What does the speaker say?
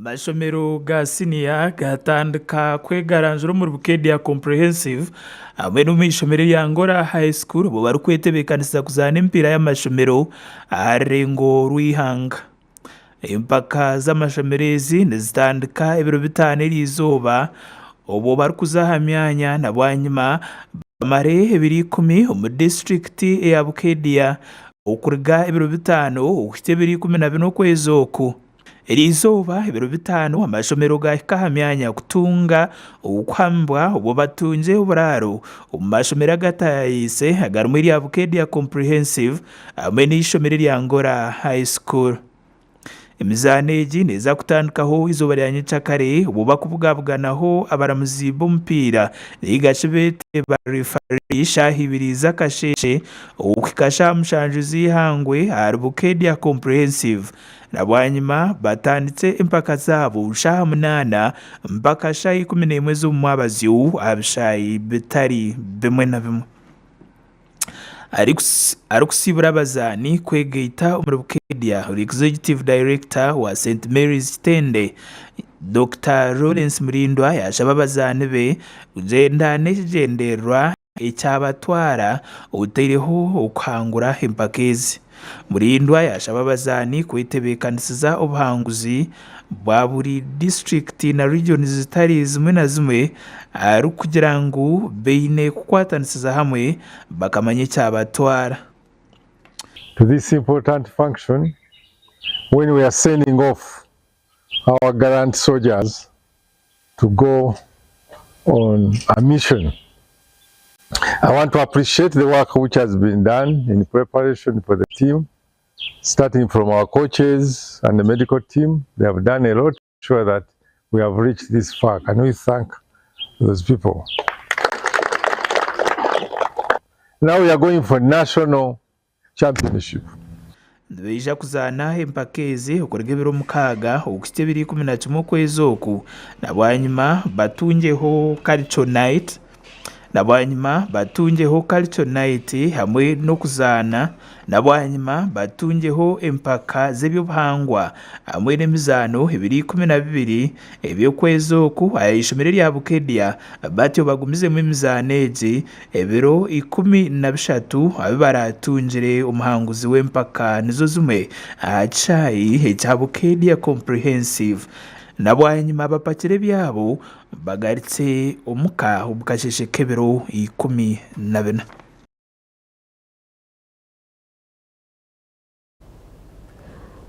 Amashomero ga siniya gatandika kwegaranzura omuri Bukedea Comprehensive hamwe n'omu ishomero erya Ngora High School obwo barikwetebeekanisiza kuzaana emipiira y'amashomero aha rurengo rw'eihanga. Empaka z'amashomero ezi nizitandika ebiro bitaano eriizooba obwo barikuza aha myanya na bwanyima bamare ebiro ikumi omu disiturikiti eya Bukedea okuruga ebiro bitaano okuhitsya ebiro 14 okwezi oku. Eriizooba ebiro bitaano amashomero gaahika aha myanya kutunga okuhamibwa obwo batungye oburaaro omu mashomero agataayayiise agarimu erya Bukedea Comprehensive hamwe n'eishomero erya Ngora High School. Emizaano egi neeza kutandikaho eizooba rya nyekyakare obwo bakubugabuganaho abaramuzi b'omupiira nainga shi beete ba referee shaaha ibiri z'akasheeshe okuhika shaaha mushanju z'eihangwe ahari Bukedea Comprehensive Na bwanyima batandikye empaka zaabo shaaha munaana mpaka shaaha 11 z'omu mwabazyo aha bishaayi bitari bimwe na bimwe. Arikusiibura abazaani kwegaita omuri Bukedea, ori Executive Director wa St Mary's Kitende, Dokita Lawrence Mulindwa yaashaba abazaani be kugyenda n'ekigyendererwa ekyabatwara otaireho okuhangura empaka ezi. Mulindwa yaashaba abazaani kwetebeekanisiza obuhanguzi bwa buri disiturikiti na regions zitari zimwe na zimwe arikugira ngu baine kukwatanisiza hamwe bakamanya ekyabatwara. To this important function when we are sending off our gallant soldiers to go on a mission. I want to appreciate the work which has been done in preparation for the team, starting from our coaches and the medical team. They have done a lot to ensure that we have reached this far. Can we thank those people? Now we are going for national championship. Nibaija kuzaana empaka ezi okuruga ebiro mukaaga okuhitsya ebiro 11 okwezi oku na bwanyima batungyeho culture night na bwanyima batungyeho culture night hamwe n'okuzaana na bwanyima batungyeho empaka z'eby'obuhangwa hamwe n'emizaano ebiro 12 eby'okwezi oku aha ishomero erya Bukedea batyo bagumizemu emizaano egi Ebiro 13 abu baraatungire omuhanguzi w'empaka nizo zimwe aha kishaayi ekya Bukedea Comprehensive na bwanyima bapakire ebyabo bagarukye omuka omu kasheeshe k'ebiro 14.